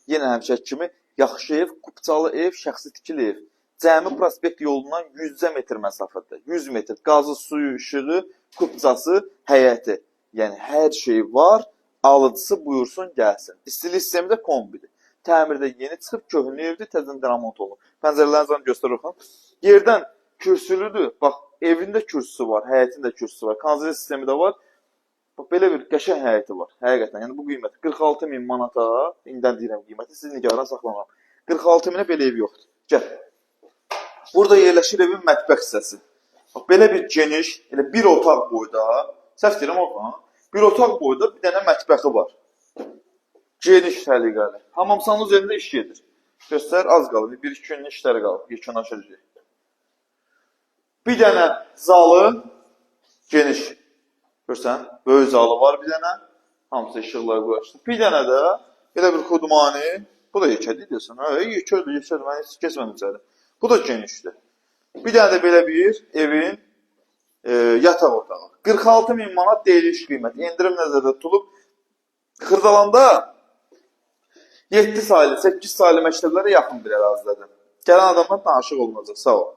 Yenə həmişəki kimi yaxşı ev, kupçalı ev, şəxsi tikili ev. Cəmi prospekt yolundan 100 metr məsafədə. 100 metr. Qazı, suyu, işığı, kupçası, həyəti. Yəni hər şey var. Alıcısı buyursun gəlsin. İstilik sistemi də kombidir. Təmirdə yeni çıxıb, köhnə evdir, təzədən remont olunub. Pəncərələrini zan göstər, Orxan. Yerdən kürsülüdür. Bax, evində kürsüsü var, həyətində kürsüsü var. Kanalizasiya sistemi də var. Bax, belə bir qəşəng həyəti var. Həqiqətən, yəni bu qiymət 46 min manata, indidən deyirəm qiyməti, siz nigaran saxlamam. 46 minə belə ev yoxdur. Gəl. Burada yerləşir evin mətbəx hissəsi. Bax, belə bir geniş, elə bir otaq boyda, səhv deyirəm, Orxan, bir otaq boyda bir dənə mətbəxi var. Geniş, səliqəli. Hamam sanuzelində iş gedir. Göstər, az qalıb, bir-iki günlük işləri qalıb, yekunlaşacaq. Bir dənə zalı geniş. Görsən, böyük zalı var bir dənə. Hamısı işıqlar qoyulmuşdu. Bir dənə də belə bir xudmani. Bu da yekədir deyəsən. Hə, yekədir, yekədir. Mən heç keçmədim içəri. Bu da genişdir. Bir dənə də belə bir evin yataq otağı. 46 min manat deyiliş qiyməti. Endirim nəzərdə tutulub. Xırdalanda 7 saylı, 8 saylı məktəblərə yaxın bir ərazidədir. Gələn adamdan danışıq olunacaq. Sağ ol.